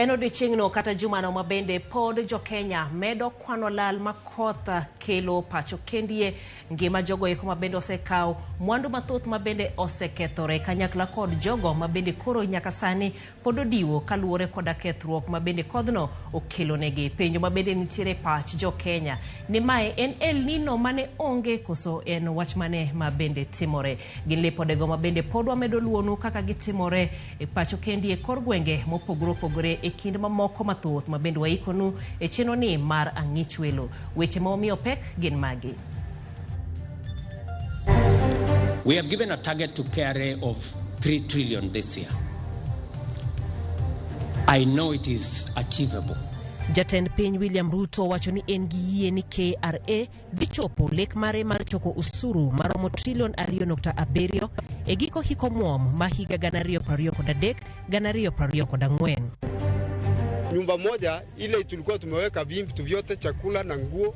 En odiechieng'no kata jumano ma bende pod jo-Kenya medo kwano lal ma koth kelo pacho kendie, ngima jogo eko ma bende osekawo mwandu mathoth ma bende osekethore kanyakla kod jogo ma bende koro nyaka sani pod odiwo kaluwore koda kethruok ma bende kodhno okelonegi. Penjo ma bende nitiere e pach jo-Kenya ni mae en El Nino mane onge koso en wach mane ma bende timore. Gin lipodego ma bende pod wamedo luwonu kaka gitimore e pacho kendi e kor gwenge mopogore opogore e kind mamoko mathoth ma bende waikonu e chenro ni mar Ang'ich Welo. Weche ma wamiyo pek gin magi. We have given a target to KRA of 3 trillion this year. I know it is achievable. Jatend piny William Ruto wacho ni en gi yie ni KRA dhi chopo lek mare mar choko osuru maromo trilion 2.7 e giko hik omuom ma higa 2023 2024. Nyumba moja ile tulikuwa tumeweka vitu vyote, chakula na nguo,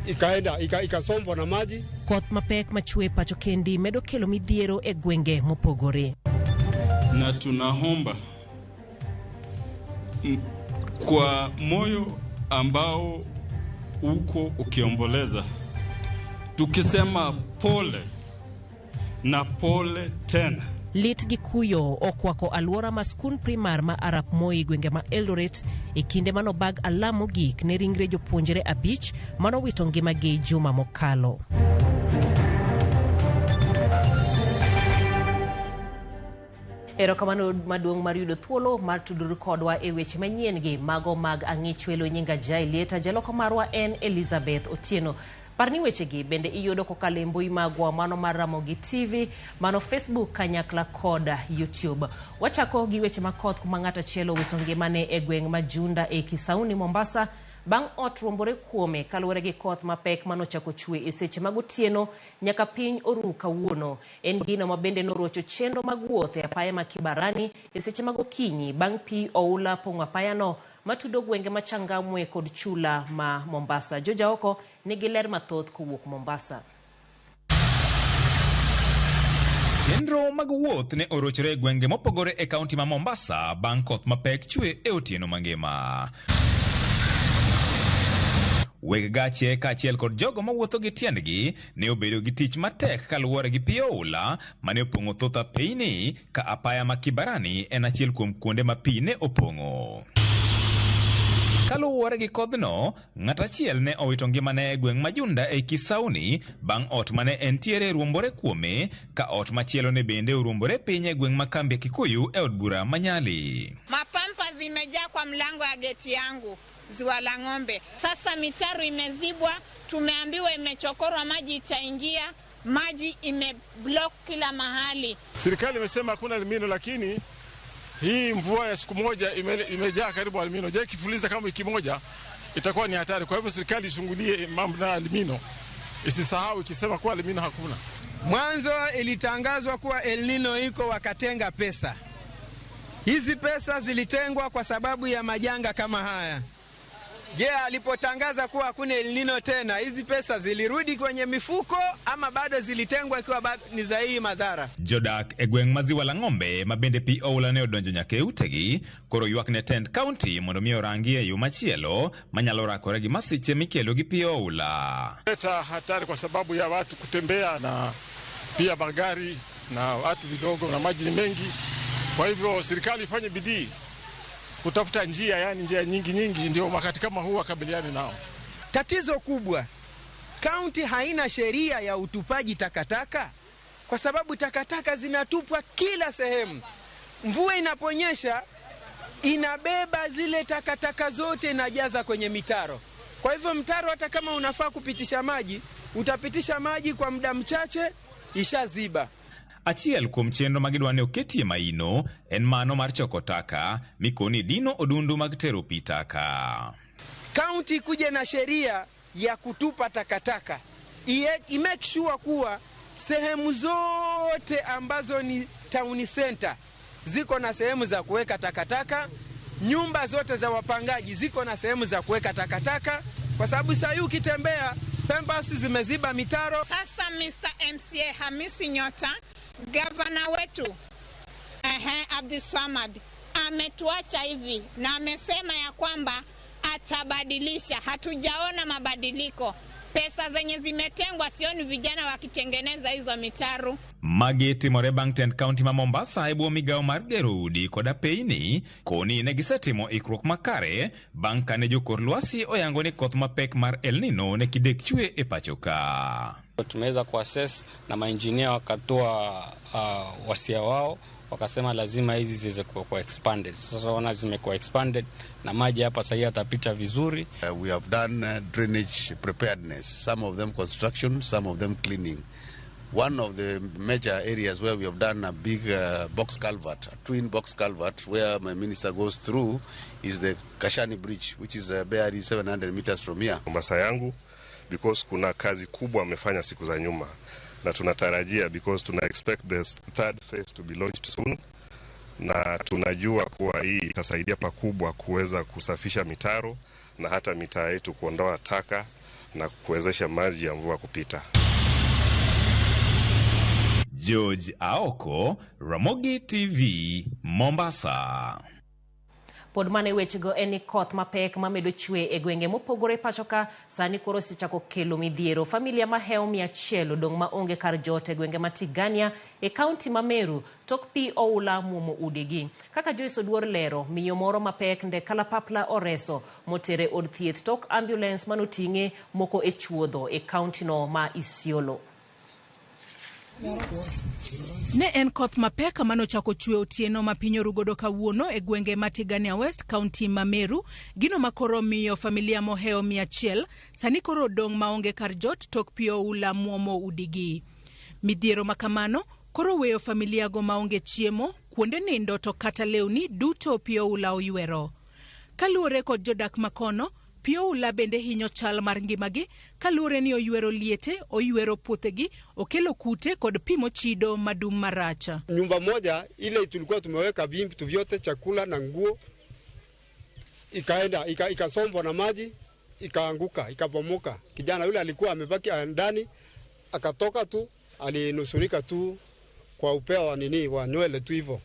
ikaenda ikasombwa na maji. Koth mapek machwe pacho kendi medo kelo midhiero e gwenge mopogore. Na tunaomba kwa moyo ambao uko ukiomboleza, tukisema pole na pole tena. Lit gi kuyo okwako alwora ma skund primar ma Arap Moi gwenge ma Eldoret e kinde manobag alam mogik ne ringre jopuonjre 5 manowito ngimagi juma mokalo. Erokamano maduong' mar yudo thuolo mar tuduru kodwa e weche manyien gi mago mag Ang'ich Welo. Nyinga Jai Lieta, jaloko marwa en Elizabeth Otieno. Par ni wechegi bende iyudo kokalo e mbui magwa mano mar Ramogi TV, mano Facebook kanyakla kod YouTube. Wachako gi weche makoth kuma ng'ato achiel owito ngimane e gweng' ma Junda e Kisauni, Mombasa, bang' ot ruombore kuome kaluwore gi koth mapek manochako chwe e seche mag otieno nyaka piny oru kawuono. En gino ma bende norocho chenro mag wuoth e apaya ma Kibarani e seche mag okinyi bang' pi oula pong'o apayano matudo gwenge ma Changamwe kod chula ma Mombasa. Joja oko nigi ler mathoth kowuok Mombasa. Chenro mag wuoth ne orochore e gwenge mopogore e kaunti ma Mombasa bang' koth mapek chwe e otieno mangima. Weg gache kaachiel kod jogo mawuotho gi tiendgi ne obedo gi tich matek kaluwore gi pi oula mane opong'o thoth apeyni ka apaya ma Kibarani en achiel kuom kuonde ma pi ne opong'o. Kaluwore gi kodhno, ng'at achiel ne owito ngimane e gweng' ma Junda e Kisauni bang' ot mane entiere ruombore kuome ka ot machielo ne bende oruombore piny e gweng' ma kambi ya Kikuyu e od bura ma Nyali. Mapampa zimejaa kwa mlango ya geti yangu Ziwa la Ng'ombe. Sasa mitaro imezibwa, tumeambiwa imechokorwa, maji itaingia, maji imeblock kila mahali. Serikali imesema hakuna El Nino, lakini hii mvua ya siku moja imejaa karibu El Nino. Je, ikifuliza kama wiki moja itakuwa ni hatari. Kwa hivyo serikali ichungulie mambo na El Nino, isisahau ikisema kuwa El Nino hakuna. Mwanzo ilitangazwa kuwa El Nino iko, wakatenga pesa. Hizi pesa zilitengwa kwa sababu ya majanga kama haya. Je, alipotangaza kuwa hakuna El Nino tena, hizi pesa zilirudi kwenye mifuko ama bado zilitengwa ikiwa bado ni za hii madhara? Jodak e gweng' ma Ziwa la Ng'ombe ma bende pi oula ne odonjo nyaka e utegi, koro ywak ne tend kaunti mondo mi orangi e yo machielo manyalo rakore gi masiche mikelo gi pi oula. Leta hatari kwa sababu ya watu kutembea na pia magari na watu vidogo na maji ni mengi. Kwa hivyo serikali ifanye bidii kutafuta njia, yani njia nyingi nyingi, ndio wakati kama huu wakabiliane nao. Tatizo kubwa, kaunti haina sheria ya utupaji takataka, kwa sababu takataka zinatupwa kila sehemu. Mvua inaponyesha inabeba zile takataka zote inajaza kwenye mitaro. Kwa hivyo mtaro hata kama unafaa kupitisha maji, utapitisha maji kwa muda mchache, ishaziba. Achiel kuom chenro ma gidwa ni oketie maino en mano mar choko taka mikoni dino odundu mag tero pi taka. Kaunti kuje na sheria ya kutupa takataka, i make sure kuwa sehemu zote ambazo ni town center ziko na sehemu za kuweka takataka, nyumba zote za wapangaji ziko na sehemu za kuweka takataka, kwa sababu sasa hivi ukitembea Pampers zimeziba mitaro. Sasa Mr. MCA Hamisi Nyota, gavana wetu Abdi Swamad Ametuacha hivi na amesema ya kwamba atabadilisha. Hatujaona mabadiliko. Pesa zenye zimetengwa, sioni vijana wakitengeneza hizo mitaro. Magi timore bang' tend kaunti ma Mombasa e bwo migawo mar gero udi kod apeyni koni ne gisetimo ikruok makare bang' kane jokor lwasi oyango ni koth mapek mar El Nino ne kidek chwe e pacho ka. Tumeweza kuassess na mainjinia wakatoa wasia wao, wakasema lazima hizi ziweze kuwa expanded. Sasa wana zimekuwa expanded na maji hapa sasa yatapita vizuri. We have done drainage preparedness, some of them construction, some of them cleaning. One of the major areas where we have done a big box culvert, a twin box culvert, where my minister goes through is the Kashani Bridge, which is barely 700 meters from here. Mombasa yangu because kuna kazi kubwa amefanya siku za nyuma na tunatarajia because tuna expect the third phase to be launched soon, na tunajua kuwa hii itasaidia pakubwa kuweza kusafisha mitaro na hata mitaa yetu kuondoa taka na kuwezesha maji ya mvua kupita. George Aoko, Ramogi TV, Mombasa. Pod mana e wechego en ni koth mapek mamedo chwe e gwenge mopogore pacho ka sani koro osechako kelo midhiero. Familia mahewo 100 odong' maonge kar jot e gwenge ma Tigania e kaunti ma Meru tok pi oula muomo udigi. Kaka Joyce Oduor lero, miyo moro mapek nde kalapapla oreso motere od thieth tok ambulance manoting'e moko e chuodho e kauntino ma Isiolo. Ne en koth mapek manochako chwe otieno ma piny orugodo kawuono e gwenge ma Tigania West, kaunti ma Meru, gino makoro miyo familia mohewo 100 sani koro odong' maonge kar jot tok pi oula muomo udigi. Midhiero makamano koro weyo familia go maonge chiemo, kuonde nindo to kata lewni duto pi oula oywero. Kaluwore kod jodak makono, pi oula bende hinyo chal mar ngimagi kaluwore ni oywero liete, oywero puothegi, okelo kute kod pi mochido madum marach. Nyumba moja ile tulikuwa tumeweka vitu vyote, chakula na nguo, ikaenda ikasombwa na maji, ikaanguka, ikabomoka. Kijana yule alikuwa amebaki ndani, akatoka tu, alinusurika tu kwa upeo wa nini wa nywele tu hivyo.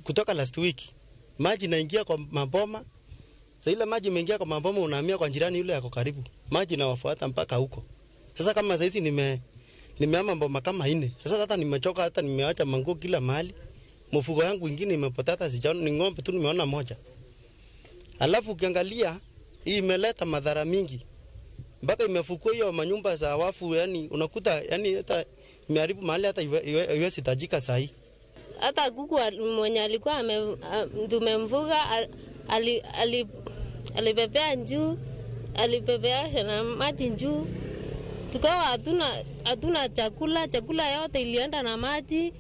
Kutoka last week maji naingia kwa maboma. Sasa ile maji imeingia kwa maboma, unahamia kwa jirani yule yako karibu. Maji inawafuata mpaka huko. Sasa kama sasa hizi nimehama mboma kama 4. Sasa hata nimechoka, hata nimeacha manguo kila mahali. Mfuko yangu ingine imepotea, hata sijaona, ni ng'ombe tu nimeona moja. Alafu ukiangalia hii imeleta madhara mingi. Mpaka imefukua hiyo manyumba za wafu, yani unakuta yani hata imeharibu mahali hata iwezi tajika saa hii. Hata kuku mwenye alikuwa tumemvuga alipepea juu, alipepea na maji juu. Tukawa hatuna chakula, chakula yote ilienda na maji.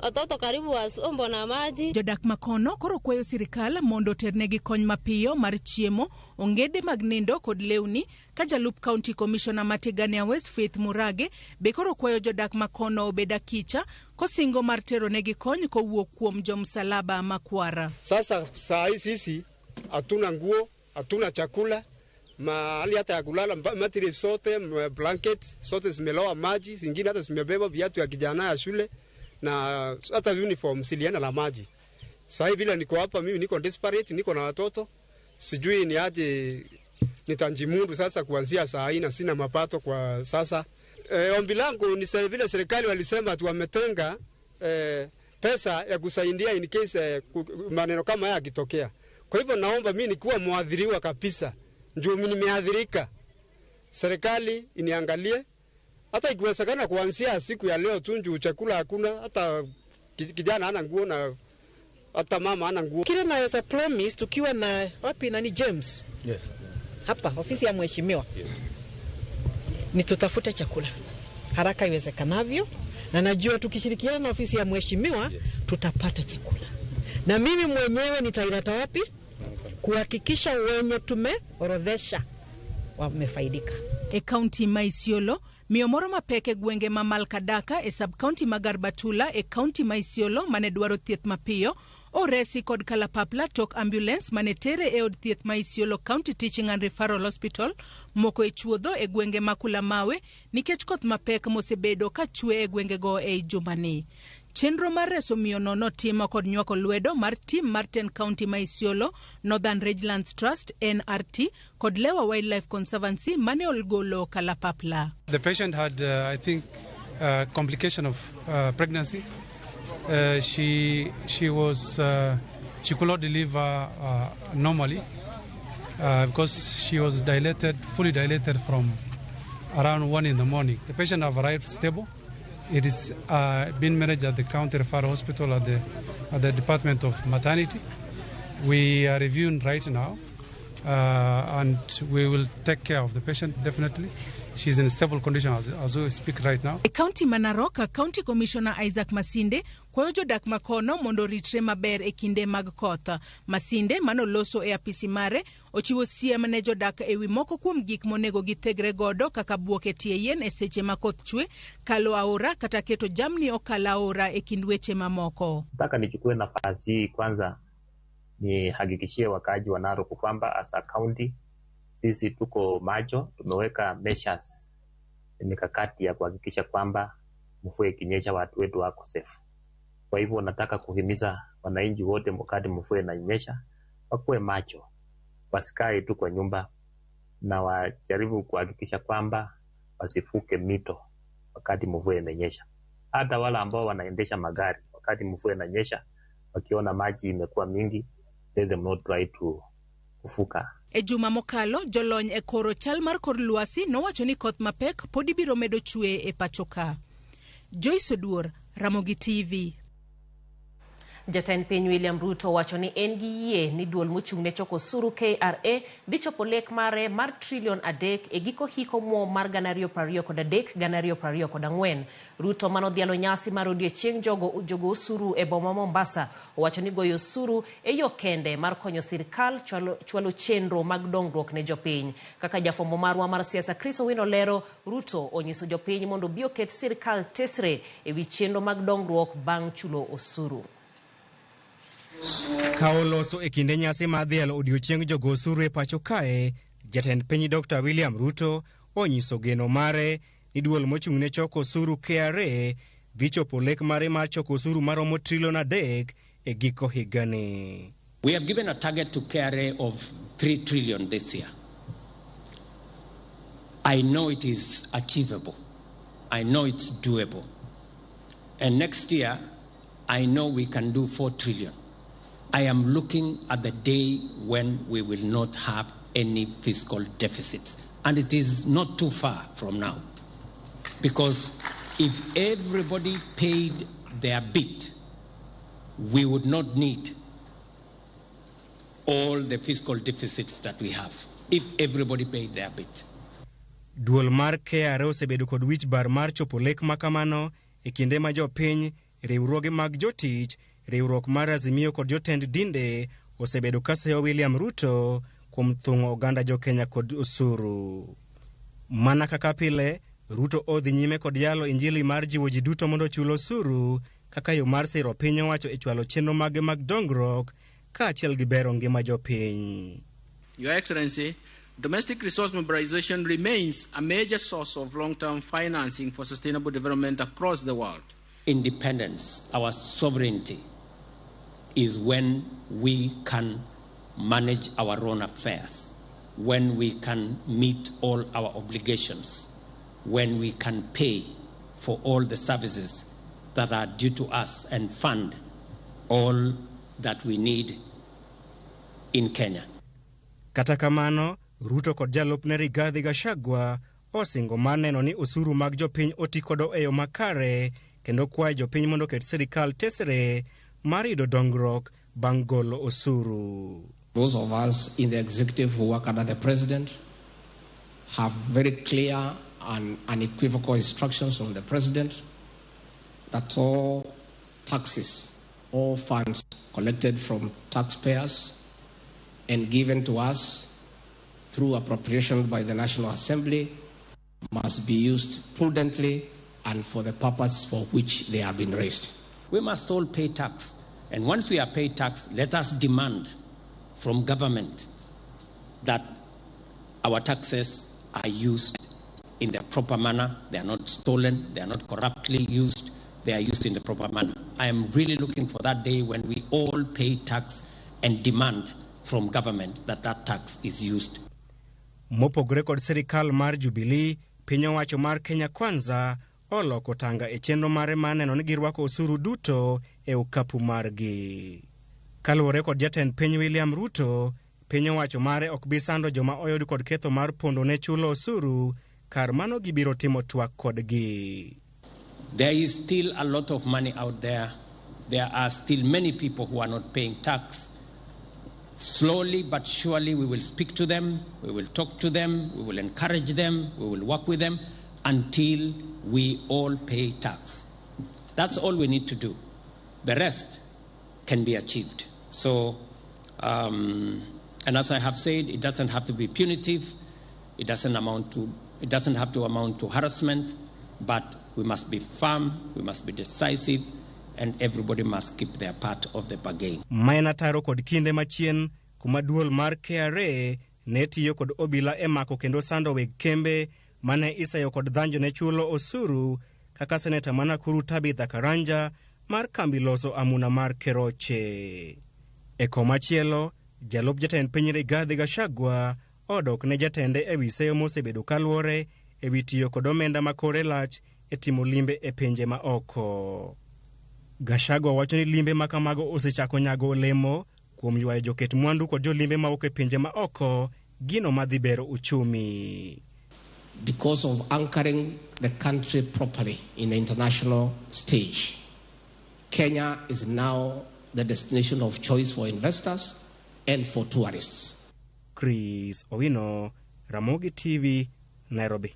Watoto karibu wasombo na maji. Jodak makono koro kwayo sirikal mondo oternegi kony mapiyo mar chiemo, ongede mag nindo kod lewni, ka jalup County Commissioner ma Tigania West Faith Murage be koro kwayo jodak makono obed akicha kosingo mar teronegi kony kowuok kuom jomsalaba makwara. Sasa saa hii sisi hatuna nguo, hatuna chakula, mahali hata ya kulala, mattress sote, blanket sote zimelowa maji, zingine hata zimebeba viatu ya kijana ya shule na hata uniform zilienda na maji. Sasa hivi vile niko hapa mimi niko desperate, niko na watoto, sijui ni aje nitanjimundu sasa kuanzia saa hii na sina mapato kwa sasa. Ombi langu ni vile serikali walisema tu wametenga pesa ya kusaidia in case maneno kama haya yakitokea. Kwa hivyo naomba mimi nikuwa muadhiriwa kabisa, ndio mimi nimeadhirika. Serikali iniangalie hata ikiwezekana kuanzia siku ya leo tu, juu chakula hakuna, hata kijana hana nguo na hata mama hana nguo. Kile naweza promise tukiwa na wapi nani James? Yes. Hapa ofisi ya mheshimiwa. Yes. Ni tutafute chakula haraka iwezekanavyo, na najua tukishirikiana na ofisi ya mheshimiwa, yes, tutapata chakula. Na mimi mwenyewe nitaileta wapi? Kuhakikisha wenye tumeorodhesha wamefaidika. E kaunti ma Isiolo, miyo moro mapek e gwenge ma Malkadaka e sub-county ma Garbatula e kaunti ma Isiolo mane dwaro thieth mapiyo oresi kod kalapapla tok ambulance mane tere e od thieth ma Isiolo County Teaching and Referral Hospital moko e chuodho e gwenge ma Kulamawe nikech koth mapek mosebedo ka chwe e gwengego ei jumani. Chenro mar reso miyono notim kod nywako lwedo mar tim mar 10 county ma Isiolo, Northern Rangelands Trust NRT kod Lewa Wildlife Conservancy mane ogolo kalapapla. The patient had, I think, complication of pregnancy. She could not deliver normally because she was dilated, fully dilated from around 1 in the morning. The patient have arrived stable. It is being managed at the County Referral Hospital at the Department of Maternity. We are reviewing right now, and we will take care of the patient definitely. She's in stable condition as we speak right now. E kaunti ma Narok, County Commissioner Isaac Masinde kwayo jodak ma kono mondo oritre maber e kinde mag koth. Masinde manoloso e apisi mare ochiwo siem ne jodak ewi moko kuom gik monego githegre godo kaka buok e tie yien e seche ma koth chwe, kalo aora kata keto jamni okal aora e kind weche mamoko. Nataka nichukue nafasi hii kwanza nihakikishie wakaaji wa Narok kwamba as a county sisi tuko macho, tumeweka measures, mikakati ya kuhakikisha kwamba mvua ikinyesha watu wetu wako safe. Kwa hivyo nataka kuhimiza wananchi wote, wakati mvua inanyesha, wakuwe macho, wasikae tu kwa nyumba na wajaribu kuhakikisha kwamba wasivuke mito wakati mvua imenyesha. Hata wale ambao wanaendesha magari wakati mvua inanyesha, wakiona maji imekuwa mingi, let them not try to kuvuka. E juma mokalo, jolony e koro chal mar kor lwasi nowacho ni koth mapek podi biro medo chwe e pacho ka. Joyce Oduor, Ramogi TV. Jatend piny William Ruto wacho ni en gi yie ni duol mochung' ne choko osuru KRA dhi chopo lek mare mar trilion 3 e giko hik omuom mar 2023 2024. Ruto manodhialo nyasi mar odiechieng jogo osuru e boma Mombasa owacho ni goyo osuru e yo kende mar konyo sirkal chwalo chenro mag dongruok ne jopiny. Kaka jafwambo marwa mar siasa Chris Owino lero, Ruto onyiso jopiny mondo obi oket sirkal tesre ewi chenro mag dongruok bang' chulo osuru. Ka oloso e kinde nyasi mar dhialo odiechieng jogo osuru e pacho kae, jatend piny Dr. William Ruto onyiso geno mare ni duol mochung' ne choko osuru KRA dhi chopo lek mare mar choko osuru maromo trilion 3 e giko higani. We have given a target to KRA of 3 trillion this year. I know it is achievable. I know it's doable. And next year, I know we can do 4 trillion. I am looking at the day when we will not have any fiscal deficits. And it is not too far from now. Because if everybody paid their bit, we would not need all the fiscal deficits that we have, if everybody paid their bit. Duol mar KRA osebedo kod wich bar mar chopo lek makamano e kinde ma jopiny, riwruoge mag jotich, riwruok mar Azimio kod jotend dinde osebedo ka seyo William Ruto kuom thung'o oganda jokenya kod osuru. Mana kaka pile, Ruto odhi nyime kod yalo injili mar jiwo ji duto mondo ochul osuru kaka yo mar siro piny owacho e chwalo chenro mage mag dongruok kaachiel gi bero ngima jopiny. Your Excellency, domestic resource mobilization remains a major source of long-term financing for sustainable development across the world. Independence, our sovereignty, is when we can manage our own affairs, when we can meet all our obligations, when we can pay for all the services that are due to us and fund all that we need in Kenya. Kata kamano, Ruto kod jalupne Rigathi Gachagua osingo mar neno ni osuru mag jopiny oti kodo e yo makare kendo kwayo jopiny mondo oket sirikal tesre mar yudo dongruok bang' golo osuru. Those of us in the executive who work under the president have very clear and unequivocal instructions from the president that all taxes, all funds collected from taxpayers and given to us through appropriation by the National Assembly must be used prudently and for the purpose for which they have been raised. We must all pay tax. And once we are paid tax, let us demand from government that our taxes are used in the proper manner. They are not stolen, they are not corruptly used, they are used in the proper manner. I am really looking for that day when we all pay tax and demand from government that that tax is used. Mopogore kod sirikal mar Jubilee, piny owacho mar Kenya Kwanza oloko tanga e chenro mare mar neno ni girwako osuru duto e okapu margi. Kaluwore kod jatend piny William Ruto, piny owacho mare ok bi sando joma oyud kod ketho mar pondo ne chulo osuru, kar mano gibiro timo twak kodgi. There is still a lot of money out there. There are still many people who are not paying tax. Slowly but surely, we will speak to them, we will talk to them, we will encourage them, we will work with them until we all pay tax. That's all we need to do. The rest can be achieved. So, and as I have said, it doesn't have to be punitive, it doesn't have to amount to harassment, but we must be firm, we must be decisive, and everybody must keep their part of the bargain. Ma en ataro kod kinde machien kuma duol mar KRA ne tiyo kod obila e mako kendo sando weg kembe mane iseyo kod dhanjo ne chulo osuru kaka seneta ma Nakuru Tabitha Karanja mar kambi loso amuna mar Keroche. E komachielo, jalup jatend piny Rigathi Gachagua odok ne jatende ewi seyo mosebedo kaluwore ewi tiyo kod omenda ma kore lach e timo limbe e pinje ma oko. Gachagua wacho ni limbe ma kamago osechako nyago olemo kuom ywayo joket mwandu kod jolimbe mawuok e pinje ma oko, gino madhi bero uchumi. Because of anchoring the country properly in the international stage, Kenya is now the destination of choice for investors and for tourists. Chris Owino, Ramogi TV, Nairobi.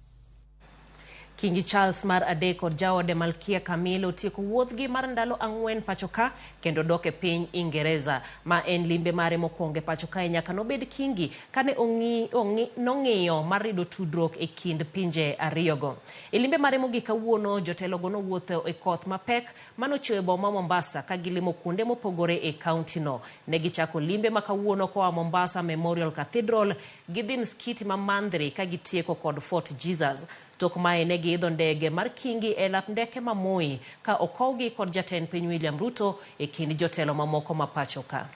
Kingi Charles mar adek kod jaode Malkia Camilla otieko wuodhgi mar ndalo 4 pacho ka kendo dok e piny Ingereza. Ma en limbe mare mokwongo e pacho kae nyaka nobed kingi kane nong'iyo mar rido tudruok e kind pinje ariyogo. E limbe mare mogik kawuono, jotelogo nowuotho e koth mapek manochwe e boma Mombasa ka gilimo kuonde mopogore e kaunti no. Ne gichako limbe ma kawuono koa Mombasa Memorial Cathedral gidhi msikiti ma Mandhri ka gitieko kod Fort Jesus. Tok mae ne giidho ndege mar Kingi e lap ndeke ma Moi ka okowgi kod jatend piny William Ruto e kind jotelo mamoko ma pacho ka.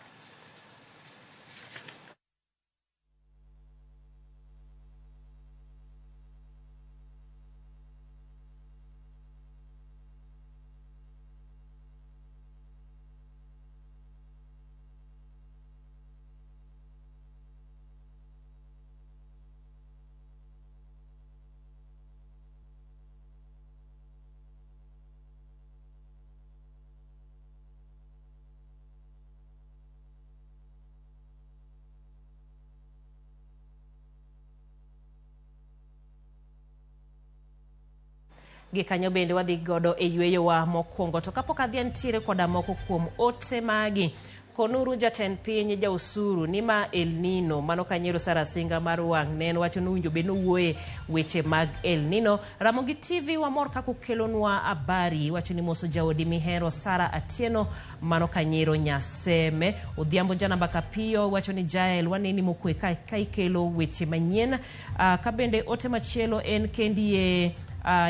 Gi kanyo bende wadhi godo e yweyowa mokwongo. To kapok adhi antiere koda moko kuom ote magi. Konuru jatend piny jausuru ni ma El Nino. Mano kanyero Sara Singa mar wang' ne en wacho ni owinjo bed ni owuoye weche mag El Nino. Ramogi TV wamor kaka ukelonwa habari. Wacho ni moso jaodi mihero Sara Atieno. Mano kanyero Nyaseme. Odhiambo Janamba Kapiyo wacho ni Jael waneni mokwe ka ikelo weche manyien. Ka bende ote machielo en kendie.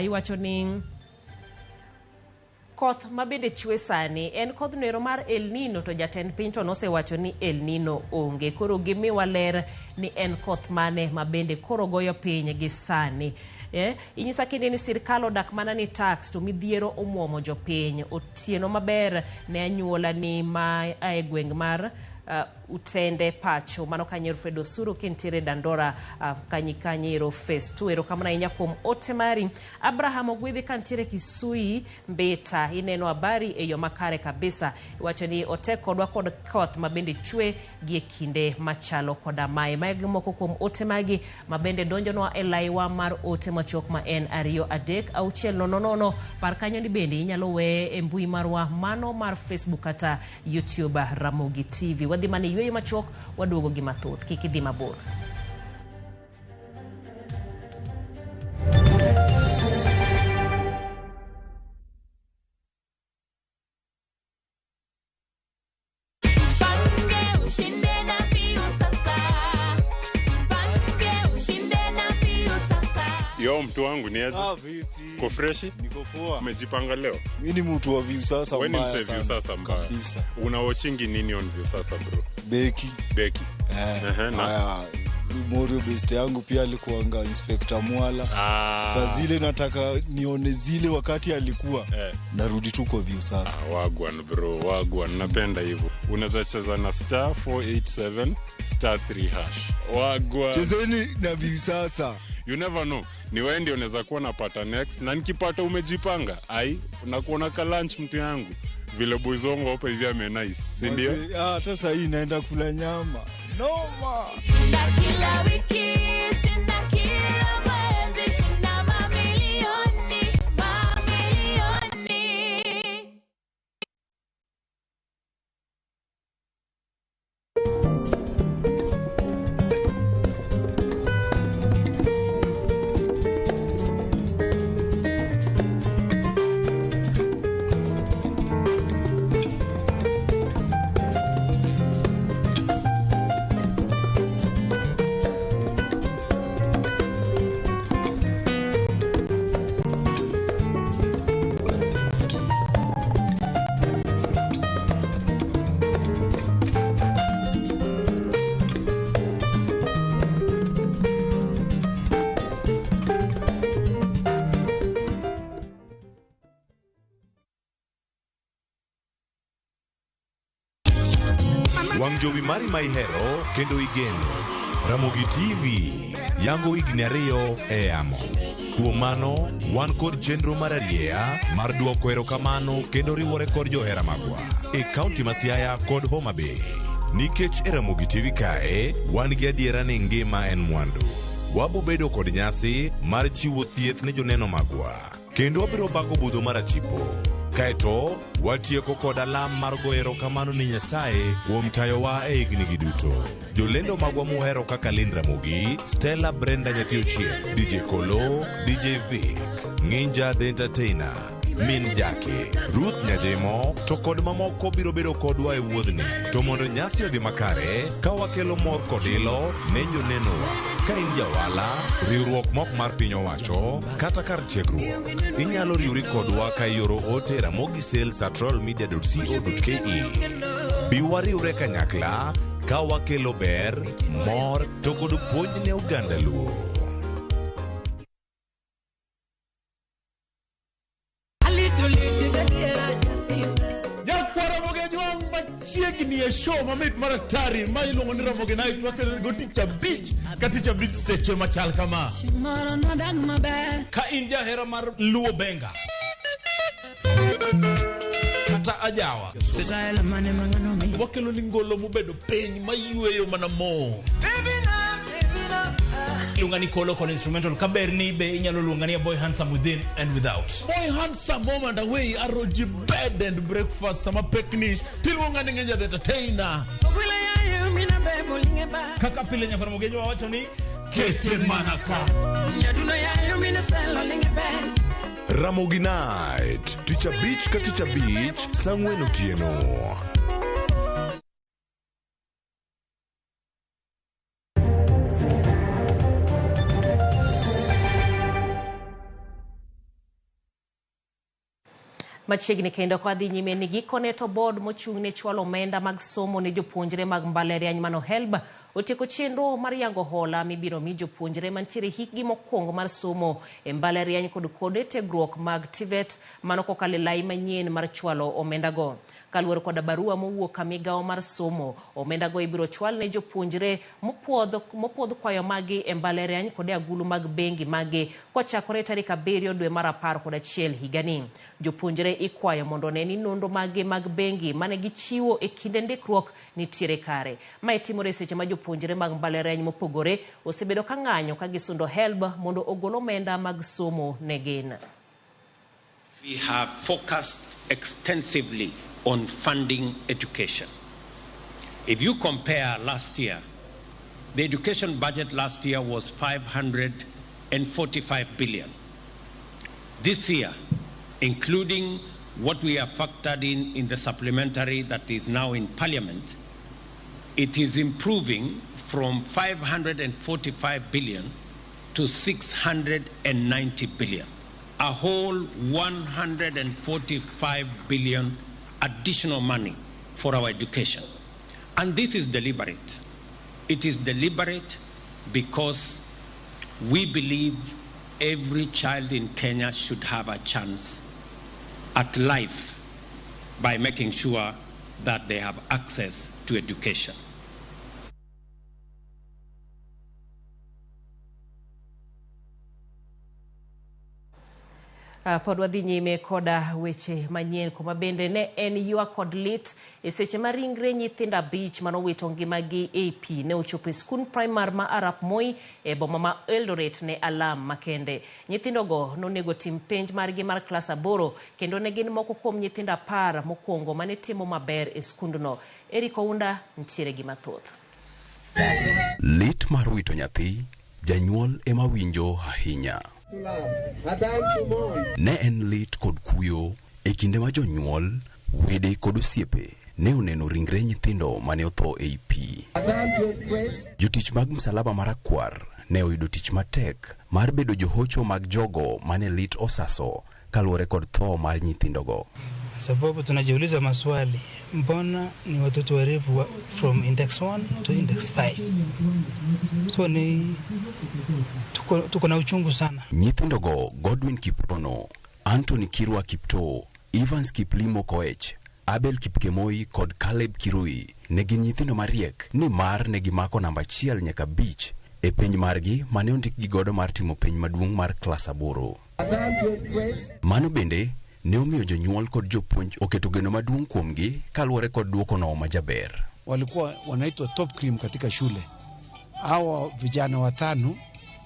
Iwacho ni koth mabende chwe sani en kodh noero mar El Nino to jatend piny to nosewacho ni El Nino onge. Koro gimiwa ler ni en koth mane mabende koro goyo piny gi sani. Inyisa kinde ni sirkal odak mana ni tax to midhiero omuomo jopiny. Otieno maber ne anyuola ni ma ae gweng' mar Utende pacho. Mano kanyero Fred Osuru kintiere Dandora kanyikanyero Phase 2. Erokamano ahinya kuom ote mari. Abraham Ogwidhi kantiere Kisui Mbeta. Ineno habari e yo makare kabisa. Iwacho ni otek kodwa kod koth mabende chwe gi e kinde machalo koda mae. Mae moko kuom ote magi mabende donjonwa e laiwa mar ote machuok ma en 2 3 6 0 0. Par kanyo ni bende inyalo weye e mbui marwa mano mar Facebook kata YouTube Ramogi TV. Wadhi mana yweyo machuok, waduogo gi mathoth. Kik idhi mabor. Yo, mtu wangu ni aje? Ah, vipi? Uko freshi? Niko poa. Umejipanga leo? Mimi ni mtu wa Viusasa Wewe ni mbaya msee sana. Viusasa mbaya. Kabisa. Una watchingi nini on Viusasa bro? Beki. Beki. Eh. Ehe, na Haya, Morio best yangu pia alikuanga Inspector Mwala. Ah. Saa zile nataka nione zile wakati alikuwa. Eh. Narudi tu kwa Viusasa. Ah, wagwan bro, wagwan. Napenda hivyo. Unaweza cheza na star 487 star 3 hash. Wagwan. Chezeni na Viusasa. You never know. Ni wewe ndio unaweza kuwa napata next na nikipata umejipanga. Ai, unakuona ka lunch mtu yangu. Vile boys wangu hapa hivi ame nice, si ndio? Mazee, ah, hata saa hii naenda kula nyama. Noma. Shinda kila wiki, shinda kila mwezi, shinda mamilioni, mamilioni. Wang' jowi mari ma ihero kendo igeno. Ramogi TV yango higni 2 e yamo. Kuom mano, wan kod chenro mar arieya mar duoko erokamano kendo riwore kod johera magwa e kaunti ma Siaya kod Homa Bay. Nikech e Ramogi TV kae, wan gi adiera ni ngima en mwandu. Wabo bedo kod nyasi mar chiwo thieth ne joneno magwa. Kendo wabiro bago budho mar atipo. Kaeto, watieko kod alam mar goyo erokamano ni Nyasaye kuom tayowa e higni gi duto. Jolendo magwa muhero kaka Lynn Ramogi, Stella Brenda Nyathi Ochieng, DJ Kolo, DJ Vic, Nginja the Entertainer, Min Jackie, Ruth Nyajemo, to kod mamoko biro bedo kodwa e wuodhni. To mondo nyasi odhi makare, ka wakelo mor kod ilo ne jonenowa. Ka in jawala, riwruok mok mar piny owacho, kata kar tiegruok, inyalo riwri kodwa ka ioro ote e ramogisales@royalmedia.co.ke. Bi wariwre kanyakla ka wakelo ber, mor to kod puonj ne oganda Luo. Nyakwara Ramogi Ajwang' machiegni e show mamit mar atari ma iluongo ni Ramogi Night wakelo go tich abich ka tich abich seche machal kama. Ka in jahera mar Luo Benga kata ajawa, wakelo ni ngolo mobedo piny mayweyo mana mo. Iluonga ni Kolo kod instrumental kaber ni be inyalo luonga ni a boy handsome within and without. Boy handsome home and away ROG bed and breakfast sama pekni tiluonga ni Ngenja the Entertainer. Kaka pile nyakwar Ramogi Ajwang' wacho ni kete mana ka. Ramogi Night, tich abich ka tich abich, saa 4 otieno. Machiegni kendo ka wadhi nyime ni gikone to board mochung' ne chwalo omenda mag somo ne jopuonjre mag mbalariany mano HELB otieko chenro mar yango hola mibiro mi jopuonjre mantiere hikgi mokwongo mar somo e mbalariany kod kuonde tiegruok mag TVET mano kokalo e lai manyien mar chwalo omendago. Kaluwore koda barua mowuok ka migawo mar somo, omendago ibiro chwal ne jopuonjre mopuodh kwayo magi e mbalariany kod e agulu mag bengi magi kochakore tarik 7 dwe mar 11 higani. Jopuonjre ikwayo mondo one ni nonro magi mag bengi mane gichiwo e kinde ndikruok nitiere kare. Mae timore seche ma jopuonjre mag mbalariany mopogore osebedo ka ng'anyo ka gisundo HELB mondo ogol omenda mag somo ne gin. We have focused extensively on funding education. If you compare last year, the education budget last year was 545 billion. This year, including what we have factored in the supplementary that is now in Parliament, it is improving from 545 billion to 690 billion, a whole 145 billion additional money for our education. And this is deliberate. It is deliberate because we believe every child in Kenya should have a chance at life by making sure that they have access to education. Pod wadhi nyime koda weche manyien kuma bende ne en ywak kod lit e seche ma ringre nyithindo 5 manowito ngimagi e pi ne ochopo e skund primar ma Arap Moi e boma ma Eldoret ne alam makende. Nyithindogo nonego tim penj margi mar klas 8 kendo ne gin moko kuom nyithindo 10 mokwongo mane timo maber e skundno. Eric Ounda nitiere gi mathoth. Lit mar wito nyathi, janyuol ema winjo ahinya. Ne en lit kod kuyo e kinde ma jonyuol, wede kod osiepe ne oneno ringre nyithindo mane otho ei pi. Jotich mag Msalaba Marakwar ne oyudo tich matek mar bedo johocho mag jogo mane lit osaso kaluwore kod tho mar nyithindogo. Sababu tunajiuliza maswali, mbona ni watoto warefu from index 1 to index 5? So ni tuko na uchungu sana. Nyithindogo Godwin Kiprono, Anthony Kirwa Kipto, Evans Kiplimo Koech, Abel Kipkemoi kod Caleb Kirui ne gin nyithindo mariek nimar ne gimako namba 1 nyaka 5 e penj margi mane ondikgi godo mar timo penj maduong' mar klas 8. Mano bende ne omiyo jonyuol kod jopuonj oketo geno maduong' kuomgi kaluwore kod duokono majaber. Walikuwa wanaitwa top cream katika shule. Hawa vijana 5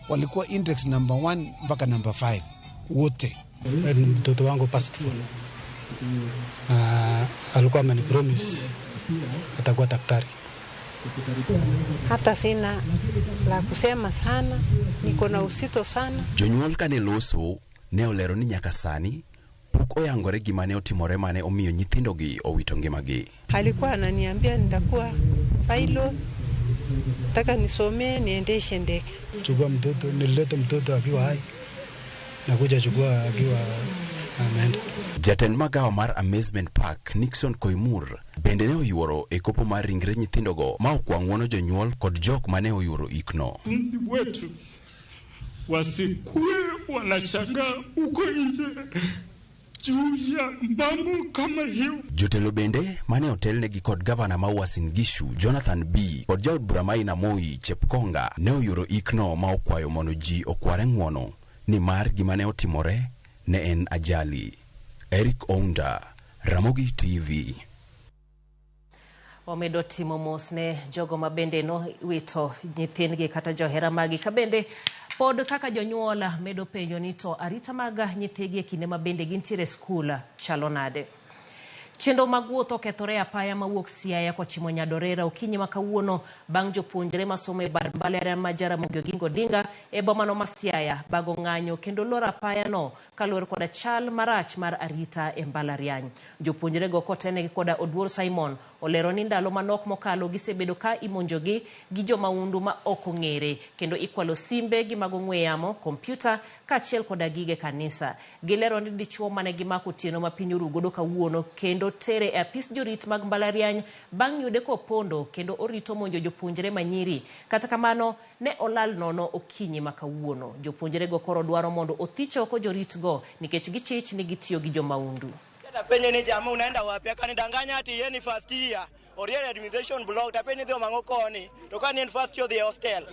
walikuwa index number 1 mpaka number 5 wote. Mtoto wangu past alikuwa amenipromise atakuwa daktari. Hata sina la kusema sana, niko na usito sana. Jonyuol kane loso ne olero ni nyaka sani pok oyangore gima ne otimore mane omiyo nyithindogi owito ngimagi. Alikuwa ananiambia nitakuwa pilot, nataka nisomee niendeshe ndege. Chukua mtoto, nilileta mtoto akiwa hai na kuja chukua akiwa ameenda. Jatend magawa mar Amazement Park Nixon Koimur bende ne oyuoro e kopo mar ringre nyithindogo ma okwa ng'uono jonyuol kod jok mane oyuoro ikno. Mzi wetu wasikuwe wanashangaa huko nje juu ya mambo kama hiyo. Jotelo bende mane otelnegi kod gavana ma Uasin Gishu Jonathan B kod jaod bura Maina Moi Chepkonga ne oyuoro ikno ma okwayo mondo ji okware ng'uono nimar gima ne otimore ne en ajali. Eric Ounda, Ramogi TV. Wamedo timo mos ne jogo ma bende no wito nyithindgi kata johera magi ka bende pod kaka jonyuol medo penjo ni to arita mag nyithigi e kinde ma bende gintiere skul chalo nade. Chenro mag wuoth okethore apaya mawuok Siaya kochimo Nyadorera okinyi ma kawuono bang' jopuonjre masomo e bad mbalariany ma Jaramogi Oginga Odinga e bomano ma Siaya bago ng'anyo kendo loro apayano kaluwore koda chal marach mar arita e mbalariany. Jopuonjrego kotenegi koda Oduor Simon olero ni ndalo manok mokalo gisebedo ka imonjogi gi jomaundu ma ok ong'ere kendo ikwalo simbe gi mag ong'we yamo, kompyuta kaachiel koda gige kanisa. Gilero ni dichuo mane gimako otieno ma piny oru godo kawuono kendo tere e apis jorit mag mbalariany bang' yude kopondo kendo orito monjo jopuonjre manyiri. Kata kamano ne olal nono okinyi ma kawuono. Jopuonjrego koro dwaro mondo othich oko joritgo nikech gichich ni gitiyo gi jomaundu. Tapenje ni jamaa unaenda wapi? Akanidanganya ati yeye ni first year. Oriere administration block tapenje dhi omang'o koni. To ka ni en first year dhi e hostel.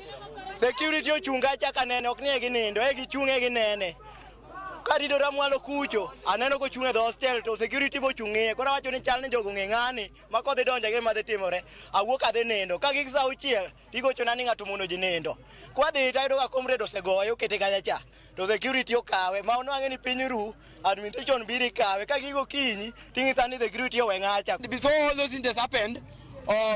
Security ochunga chaka nene ok ni e ginindo, e gichung' e ginene. Karidora mwalo kucho, aneno kochung' e dho hostel to security bochung'ie. Koro awacho ni chal ni jogo ong'e ng'ani ma kodhi donjo e gima dhi timore. Awuok adhi nindo. Ka gik saa 6 tigochona ni ng'ato mono ji nindo. Kwadhi tayudo ka comrade osegoye okete kacha cha. To security okawe ma onwang'e ni piny ru, administration biro ikawe. Ka gigo kinyi ting'isa ni security owe ng'acha. Before all those incidents happened,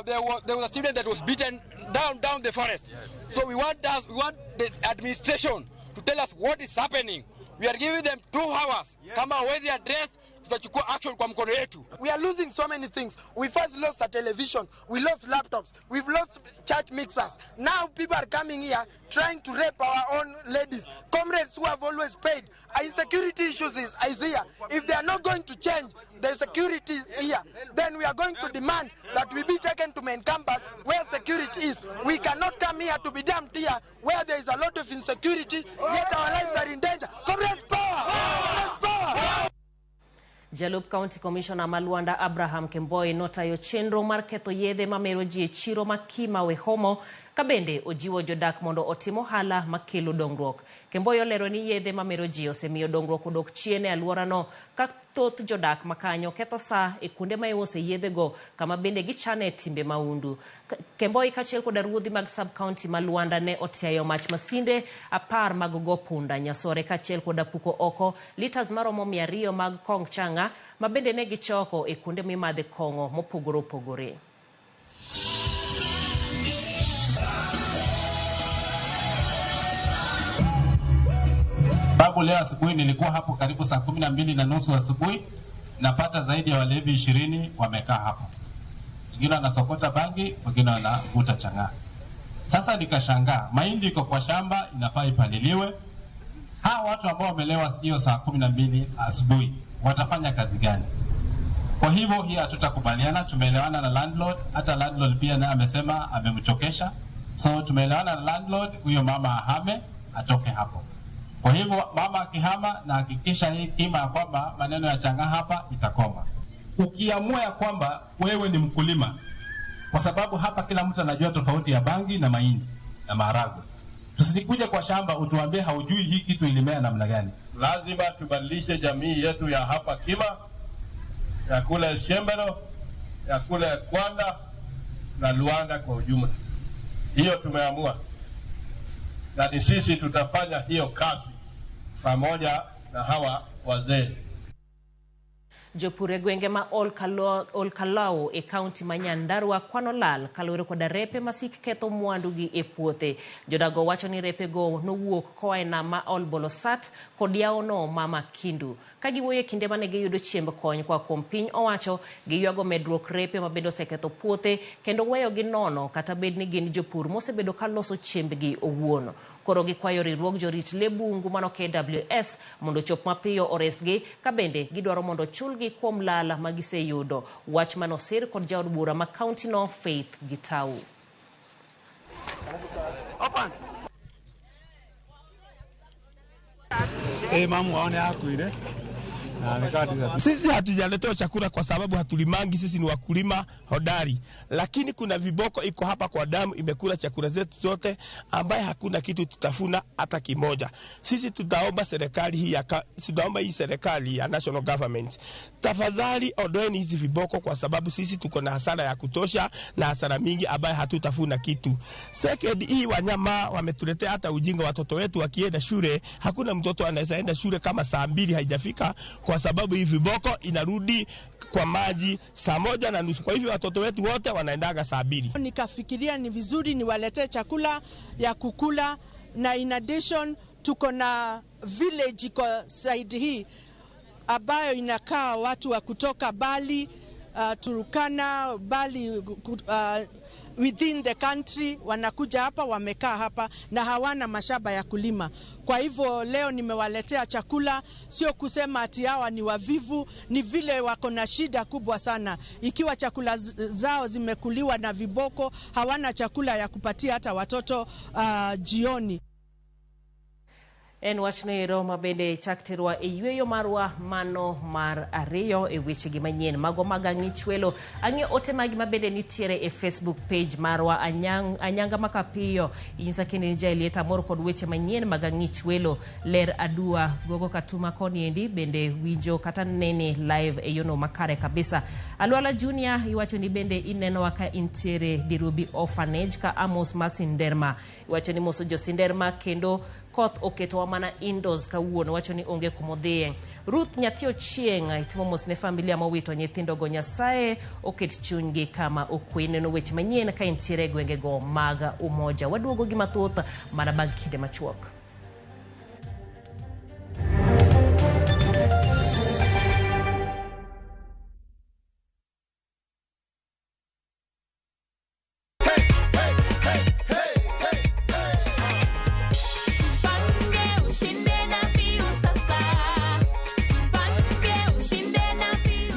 there was a student that was beaten down the forest. Yes. So we want the administration to tell us what is happening. We are giving them 2 hours. Yes. Kama hawezi address, tutachukua action kwa mkono yetu. We are losing so many things. We first lost a television, we lost laptops, we've lost church mixers. Now people are coming here trying to rape our own ladies, comrades who have always paid. Insecurity issues is here. If they are not going to change the security is here, then we are going to demand that we be taken to main campus where security is. We cannot come here to be dumped here where there is a lot of insecurity, yet our lives are in danger. Comrades, power! Comrades, power! Jalup County Commissioner ma Luanda Abraham Kemboi notayo chenro mar ketho yedhe mamero ji e chiro ma Kima Wehomo ka bende ojiwo jodak mondo otim ohala makelo dongruok. Kemboi olero ni yedhe mamero ji osemiyo dongruok odok chien e alworano ka thoth jodak makanyo ketho saa e kuonde ma iuse yedhego kama bende gichane timbe maundu. Kemboi kaachiel koda ruodhi mag sub-county ma Luanda ne otiayo mach masinde 10 mag go punda nyasore kaachiel koda puko oko litas maromo 200 mag kong changa ma bende ne gichoko e kuonde mimadhe kong'o mopogore opogore. Sababu leo asubuhi nilikuwa hapo karibu saa 12:30 asubuhi, napata zaidi ya walevi 20 wamekaa hapo. Wengine wanasokota bangi, wengine wanavuta chang'aa. Sasa nikashangaa, mahindi iko kwa shamba inafaa ipaliliwe. Hawa watu ambao wamelewa hiyo saa 12 asubuhi watafanya kazi gani? Kwa hivyo hii hatutakubaliana. Tumeelewana na landlord, hata landlord pia naye amesema amemchokesha. So tumeelewana na landlord, huyo mama ahame atoke hapo. Kwa hivyo mama akihama na hakikisha hii kima ya kwamba maneno ya chang'aa hapa itakoma. Ukiamua ya kwamba wewe ni mkulima, kwa sababu hapa kila mtu anajua tofauti ya bangi na mahindi na maharagwe, tusikuje kwa shamba utuambie haujui hii kitu ilimea namna gani. Lazima tubadilishe jamii yetu ya hapa Kima, ya kule Shembero, ya kule Kwanda na Luanda kwa ujumla. Hiyo tumeamua, na ni sisi tutafanya hiyo kazi pamoja na hawa wazee. Jopur e gwenge ma Olkalou e kaunti ma Nyandarua kwano lal kaluwore koda repe masik ketho mwandugi e puothe. Jodago wacho ni repego nowuok koa e nam ma Olbolosat kod yawono ma Makindu. Ka giwuoyo e kinde mane giyudo chiemb kony koa kuom piny owacho, giywago medruok repe ma bende oseketho puothe kendo weyogi nono kata bed ni gin jopur mosebedo ka loso chiembgi owuon. Koro gikwayo riwruog jorit le bungu mano KWS mondo ochop mapiyo oresgi ka bende gidwaro mondo chulgi kuom lala ma giseyudo. Wach manosir kod jaod bura ma kaunti no Faith Gitau. Sisi hatujaletewa chakula kwa sababu hatulimangi, sisi ni wakulima hodari, lakini kuna viboko iko hapa kwa damu imekula chakula zetu zote, ambaye hakuna kitu tutafuna hata kimoja. Sisi tutaomba serikali hii ya tutaomba hii serikali ya national government, tafadhali ondoeni hizi viboko, kwa sababu sisi tuko na hasara ya kutosha na hasara mingi ambaye hatutafuna kitu. Second, hii wanyama wametuletea hata ujinga. Watoto wetu wakienda shule, hakuna mtoto anaweza enda shule kama saa 2 haijafika, kwa sababu hii viboko inarudi kwa maji saa 1:30. Kwa hivyo watoto wetu wote wanaendaga saa 2. Nikafikiria ni vizuri niwaletee chakula ya kukula, na in addition tuko na village iko side hii ambayo inakaa watu wa kutoka Bali, Turkana, Bali within the country wanakuja hapa, wamekaa hapa na hawana mashamba ya kulima. Kwa hivyo leo nimewaletea chakula, sio kusema ati hawa ni wavivu, ni vile wako na shida kubwa sana. Ikiwa chakula zao zimekuliwa na viboko, hawana chakula ya kupatia hata watoto jioni. En wach noero mabende chak terwa e yweyo marwa mano mar ariyo e wechegi manyien mago mag ang'ichwelo. Ang'iyo ote magi mabende nitiere e Facebook page marwa Anyanga Makapiyo. Inyisa kendo ni Jaelieta mor kod weche manyien mag ang'ichwelo. Ler adua gogo katuma koni endi bende winjo kata nene live e yono makare kabisa. Alwala Junior iwacho ni bende inenowa ka intiere Dirubi Orphanage ka Amos Masinderma. Iwacho ni moso jo Sinderma kendo koth oketowa mana indoors kawuono, wacho ni onge kumodhiye. Ruth Nyathi Ochieng' itimo mos ne familia mowito nyithindogo, Nyasaye oket chunygi kama okwe. Neno weche manyien ka intiere e gwengego mag Umoja. Waduogo gi mathoth mana bang' kinde machuok.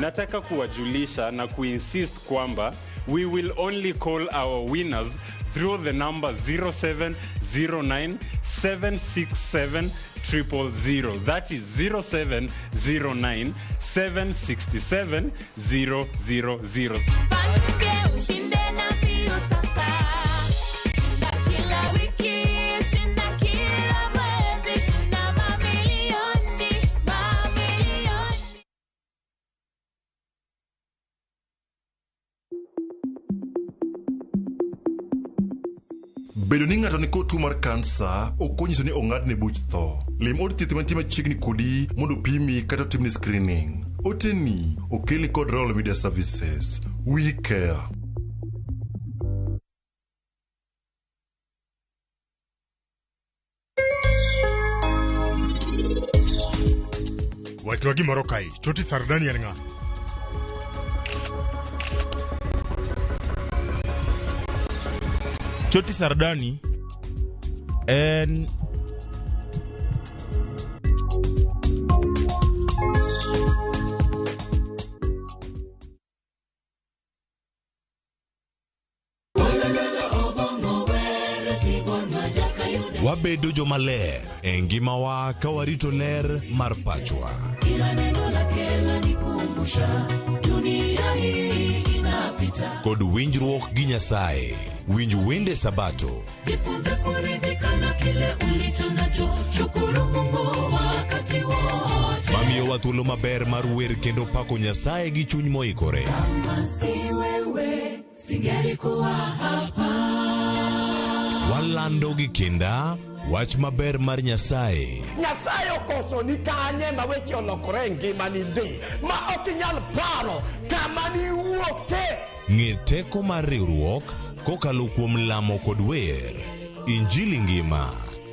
Nataka kuwajulisha na kuinsist kwamba we will only call our winners through the number 0709 767 000. That is 0709 767 000. Jipange ushinde na mbio sasa. Shinda kila wiki, shinda kila mwezi, shinda mamilioni, mamilioni. Bedo ni ng'ato nikod tuo mar kansa ok onyiso ni ong'adne buch tho. Lim od thieth mantie machiegni kodi mondo pimi kata otimni screening. Oteni okelni kod Royal Media Services. We care. Wachnwa gimoro kae, Choti Sardani en ng'a? Choti Sardani en Wabedo jomaler e ngimawa ka warito ler mar pachwa. Kila neno lake lanikumbusha dunia hii inapita. Kod winjruok gi Nyasaye. Winj wende Sabato. Jifunze kuridhika na kile ulicho nacho, shukuru Mungu wakati wote. Mamiyowa thuolo maber mar wer kendo pako Nyasaye gi chuny moikore. Kama si wewe, singelikuwa hapa. Walando gi kinda wach maber mar Nyasaye. Nyasaye okoso ni kanye ma weche olokore e ngimani ndi ma ok inyal paro kama niwuoke. Ng'e teko mar riwruok kokalo kuom lamo kod wer. Injili ngima.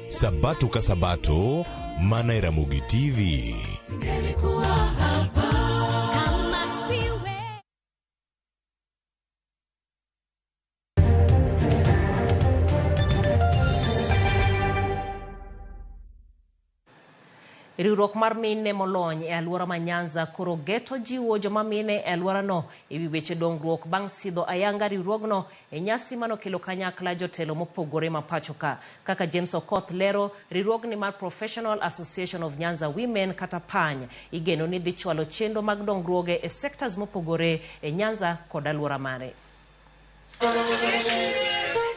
Sabato ka Sabato, mana e Ramogi TV. Singelikuwa hapa. Kama si wewe. Riwruok mar mine molony e alwora ma Nyanza koro geto jiwo joma mine e alworano e wi weche dongruok bang' sidho ayanga riwruogno e nyasi manokelo kanyakla jotelo mopogore ma pacho ka. Kaka James Okoth lero, riwruogni mar Professional Association of Nyanza Women kata PANY igeno ni dhi chwalo chenro mag dongruoge e sectors mopogore e Nyanza kod alwora mare.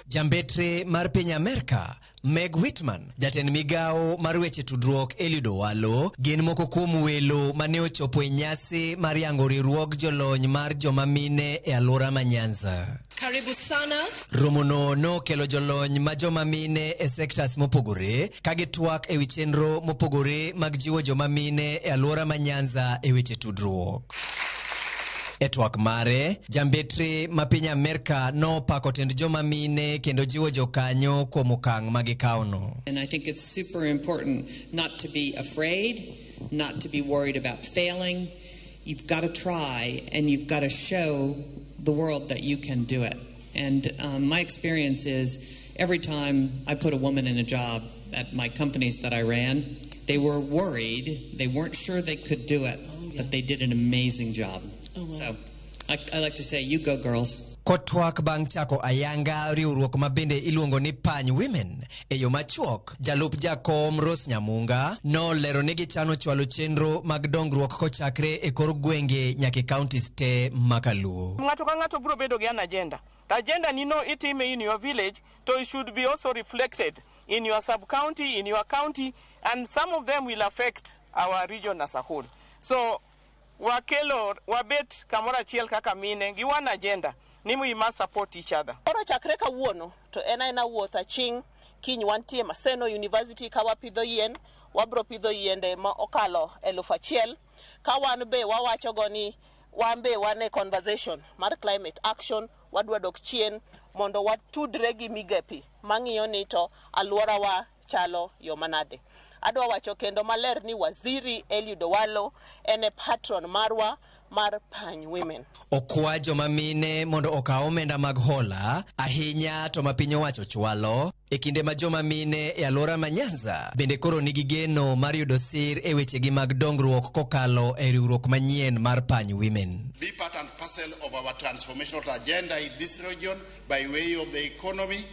Jambetre mar piny Amerka, Meg Whitman, jatend migawo mar weche tudruok Eliud Owalo, gin moko kuom welo mane ochopo e nyasi mar yango riwruog jolony mar joma mine e alwora ma Nyanza. Karibu sana. Romono nokelo jolony ma joma mine e sectors mopogore ka gitwak e wi chenro mopogore mag jiwo joma mine e alwora ma Nyanza e weche tudruok. E twak mare, jambetre ma piny Amerka nopako tend joma mine kendo jiwo jokanyo kuom okang' ma gikawono. And I think it's super important not to be afraid, not to be worried about failing. You've got to try and you've got to show the world that you can do it. And my experience is every time I put a woman in a job at my companies that I ran, they were worried. They weren't sure they could do it, but they did an amazing job. So I like to say, you go, girls. Kotwak bang' chako ayanga riwruok ma bende iluongo ni Pany Women e yo machuok, jalup jakom Rose Nyamunga nolero ni gichano chwalo chenro mag dongruok kochakre e kor gwenge nyaka e counties te ma Kaluo. Ng'ato ka ng'ato biro bedo gi an agenda. To agenda ni no itime in your village, to it should be also reflected in your sub-county, in your county, and some of them will affect our region as a whole. So wakelo wabet kamoro achiel kaka mine gi one agenda ni we must support each other. Koro chakre kawuono to en aena wuoth aching' kiny wantie Maseno University ka wapidho yien, wabro pidho yiende ma okalo 1000 ka wan be wawacho go ni wan be wan e conversation mar climate action, wadwa dok chien mondo watudre gi migepe mang'iyo ni to alworawa chalo yo manade. Adwa wacho kendo maler ni Waziri Eliud Owalo en e patron marwa mar Pany Women. Okwa joma mine mondo okaw omenda mag hola ahinya to ma piny owacho chwalo e kinde ma joma mine e alwora ma Nyanza bende koro nigi geno mar yudo sir e wechegi mag dongruok kokalo e riwruok manyien mar Pany Women. Be part and parcel of our transformational agenda in this region by way of the economy.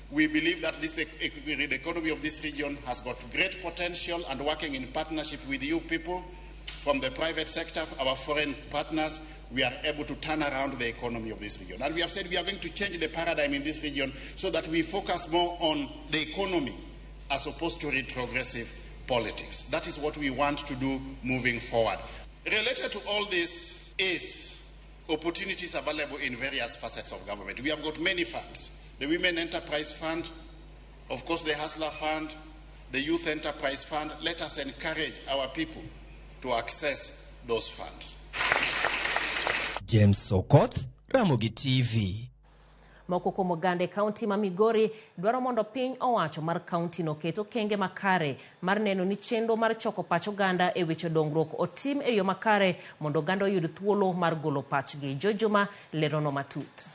We believe that the economy of this region has got great potential, and working in partnership with you people from the private sector, our foreign partners, we are able to turn around the economy of this region. And we have said we are going to change the paradigm in this region so that we focus more on the economy as opposed to retrogressive politics. That is what we want to do moving forward. Related to all this is opportunities available in various facets of government. We have got many funds. The Women Enterprise Fund, of course the Hustler Fund, the Youth Enterprise Fund. Let us encourage our people to access those funds. James Sokoth, Ramogi TV. Moko kuom oganda e kaunti ma Migori dwaro mondo piny owacho mar kaunti no oket okenge makare mar neno ni chenro mar choko pach oganda e weche dongruok otim e yo makare mondo oganda oyud thuolo mar golo pachgi. Jojuma lerono matut.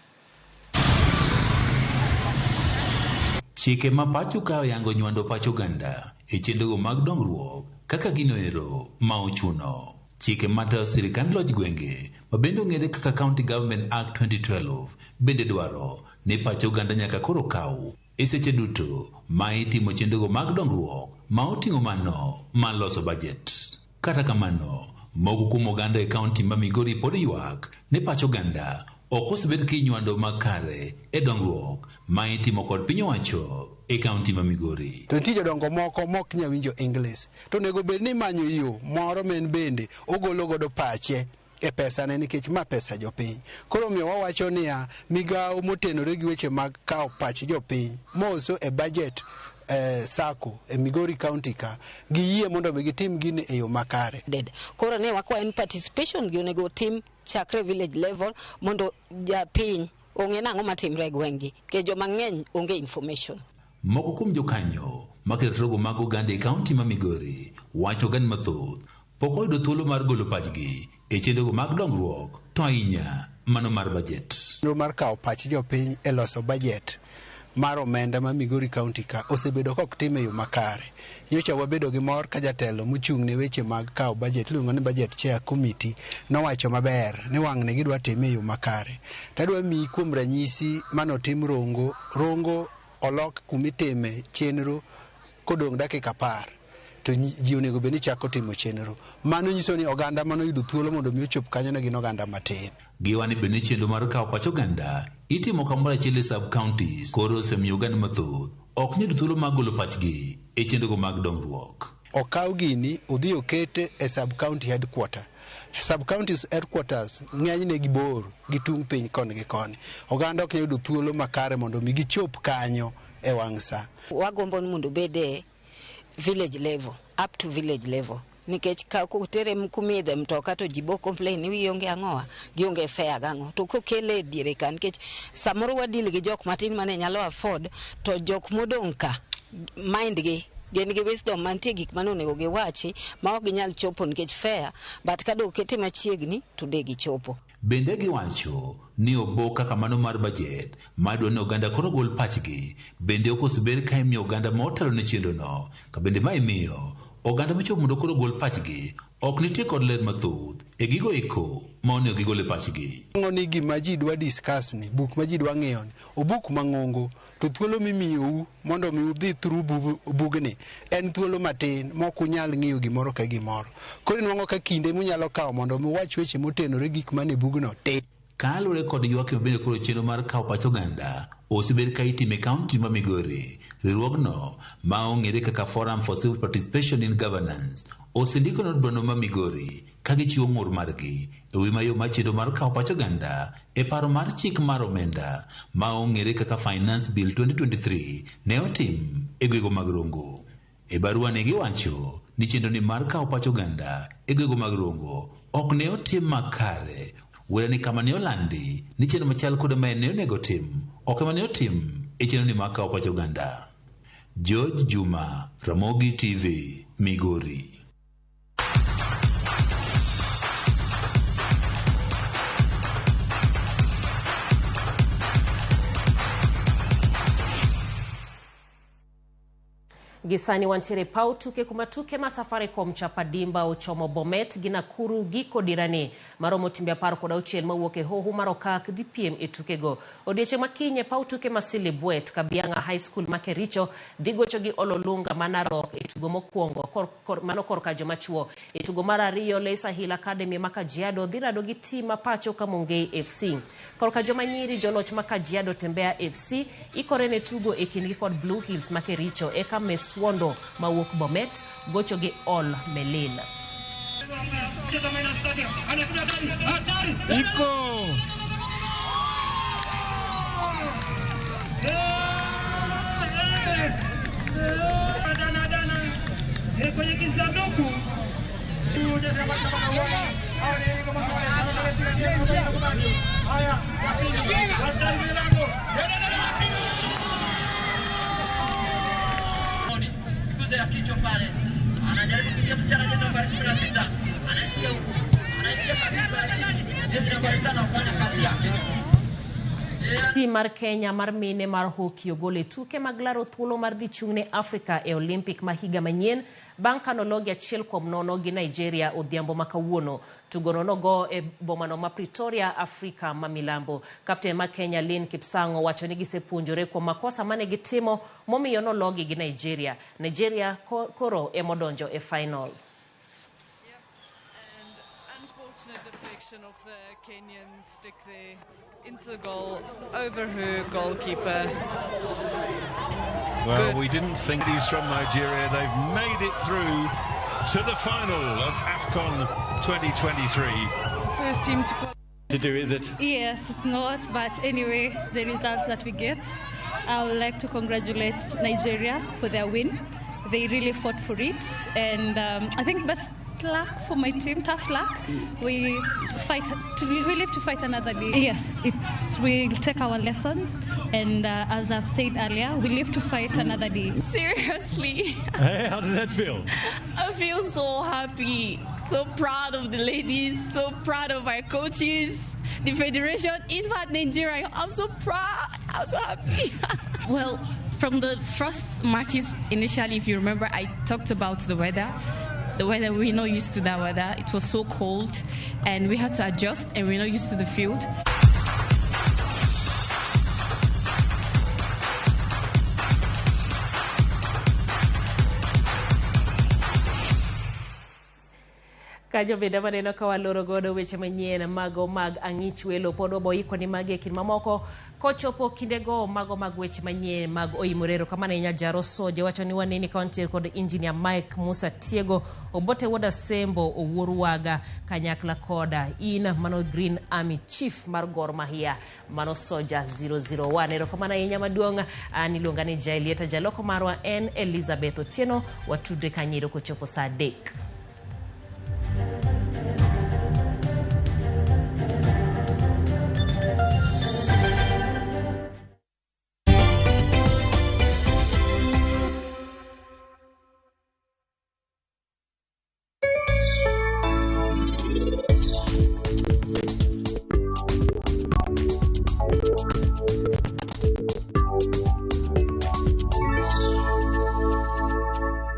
Chike ma pacho ka oyango nywando pach oganda e chenrogo mag dongruok kaka gino ero ma ochuno. Chike matayo sirikand loch gwenge ma bende ong'ere kaka County Government Act 2012 bende dwaro ni pach oganda nyaka koro kaw e seche duto ma itimo chenrogo mag dongruok ma oting'o mano mar loso bajet. Kata kamano, moko kuom oganda e kaunti ma Migori pod ywak ni pach oganda ok osebed kinywando makare e dongruok ma itimo kod piny owacho e kaunti ma Migori. To nitie jodongo moko mok nyal winjo English, to onego bed ni imanyo yo moro ma en bende ogolo godo pache e pesane, nikech ma pesa jopiny. Koro omiyo wawacho niya, migawo motenore gi weche mag kawo pach jopiny moso e budget sako e Migori County ka, giyie mondo mi gitim gini e yo makare. Koro ne wakwayo ni participation gi onego otim chakre village level mondo japiny ong'e nang'o matimre e gweng'gi, nikech joma ng'eny onge information. Moko kuom jokanyo maketo rogo mag oganda e kaunti ma Migori wacho oganda mathoth pok oyudo thuolo mar golo pachgi e chenrogo mag dongruok, to ahinya mano mar bajet. Chenro mar kawo pach jopiny e loso bajet mar omenda ma Migori County ka osebedo kok tim e yo makare. Nyocha wabedo gi mor ka jatelo mochung' ne weche mag kawo bajet iluongo ni budget chair committee nowacho maber ni wang'ni gidwa time e yo makare. Tadwa miyi kuom ranyisi manotim Rongo. Rongo olok kumitime chenro kodong' dakika 10 to ji onego bed ni chako timo chenro. Mano nyiso ni oganda manoyudo thuolo mondo mi ochop kanyo ne gin oganda matin. Giwa ni bende chenro mar kawo pach oganda itimo kamoro achiel e sub counties koro osemiyo oganda mathoth ok nyud thuolo mar golo pachgi e chenrogo mag dongruok. Okaw gini odhi okete e sub county headquarter. Sub counties headquarters ng'enyne gibor gi tung' piny koni gi koni. Oganda ok nyal yudo thuolo makare mondo mi gichop kanyo e wang' sa. Wagombo ni mondo obed e village level, up to village level. Nikech ka kotere kumidhe mtoka to ji bo complain ni gionge ang'owa, gionge fare gang'o. To kokele e diere ka, nikech samoro wadeal gi jok matin mane nyalo afford, to jok modong' ka mind gi gin gi wisdom mantie gik mane onego giwachi ma ok ginyal chopo nikech fare, but ka okete machiegni to de gichopo. Bende giwacho ni obo kaka mano mar bajet madwa ni oganda koro gol pachgi bende ok osebed ka imiyo oganda ma otelo ne chenrono, ka bende ma imiyo oganda mochopo mondo koro gol pachgi ok nitie kod ler mathoth e gigo eko ma onego gigol e pachgi. Ang'o ni gima ji dwa discuss ni, buk ma ji dwa ng'iyo ni, obuk mang'ongo, to thuolo mimiyou mondo mi udhi through bugni en thuolo matin ma ok unyal ng'iyo gimoro ka gimoro. Koro inwang'o ka kinde munyalo kawo mondo mi uwach weche motenore gik mane bugno tin. Kaluwore kod ywak mabende koro chenro mar kawo pach oganda osebed ka itimo e kaunti ma Migori, riwruogno ma ong'ere kaka Forum for Civic Participation in Governance osendiko ne od burano ma Migori ka gichiwo ng'ur margi e wi mayo mar chenro mar kawo pach oganda e paro mar chik mar omenda ma ong'ere kaka Finance Bill 2023 ne otim e gwenge mag Rongo. E barua ne giwacho ni chenro ni mar kawo pach oganda e gwenge mag Rongo ok ne otim makare. Wera ni kama ne olandi ni chenro machal kod mae ne onego tim ok ema ne otim e chenro ni mar kawo pach oganda. George Juma, Ramogi TV. Migori. Gi sani wantiere paw tuke kuma tuke ma Safaricom Chapadimba ochomo Bomet gi Nakuru giko dirani maromo timbe 16 mawuok e hoho mar Okak dhi piem e tukego. Odiechieng' ma kiny e paw tuke ma Silibwet, Kabianga High School ma Kericho dhi gocho gi Ololunga ma Narok e tugo mokwongo mano korka joma chuo. E tugo mar ariyo Lesa Hill Academy ma Kajiado dhi rado gi tim ma pacho Kamungei FC. Korka joma nyiri joloch ma Kajiado Tembea FC ikore ne tugo e kindgi kod Blue Hills ma Kericho eka Meswondo mawuok Bomet gocho gi Ol Melil. Iko kwenye kisanduku. Ya kichwa pale anajaribu kuingia msichana jezi nambari 16 anaingia huku anaingia kabisa jezi nambari 5 kufanya kazi yake. Tim mar Kenya mar mine mar hockey ogol e tuke mag laro thuolo mar dhi chung' ne Afrika e Olympic ma higa manyien bang' kanologi 1-0 gi Nigeria odhiambo ma kawuono. Tugono nogo e bomano ma Pretoria, Afrika ma milambo. Kapten ma Kenya Lynn Kipsang' wacho ni gisepuonjore kuom makosa mane gitimo momiyo nologi gi Nigeria. Nigeria koro emodonjo e final. Of the Kenyan stick there into the goal over her goalkeeper. Well, we didn't think he's from Nigeria. They've made it through to the final of AFCON 2023. First team to qualify. To do, is it? Yes, it's not, but anyway, it's the results that we get. I would like to congratulate Nigeria for their win. They really fought for it, and I think best luck for my team, tough luck. We live to fight another day. Yes, we'll take our lessons, and as I've said earlier, we live to fight another day. Seriously. Hey, how does that feel? I feel so happy, so proud of the ladies, so proud of my coaches, the federation, in fact, Nigeria. I'm so proud, I'm so happy. Well, from the first matches initially, if you remember, I talked about the weather. The weather, we're not used to that weather. It was so cold and we had to adjust, and we're not used to the field. Kanyo bende maneno ka waloro godo weche manyien mago mag ang'ich welo pod waboiko ni magi e kind mamoko kochopo kindego mago mag weche manyien mag oimorero kamano ahinya Jaro Soje wacho ni waneni ka wantiere kod Engineer Mike Musa Tiego Obote Wuod Asembo Owuor Waga kanyakla koda in mano Green Army Chief mar Gor Mahia mano Soja 001. Erokamano ahinya maduong' an iluonga ni Jaelieta, jaloko marwa en Elizabeth Otieno. Watudre kanyiro kochopo saa 3.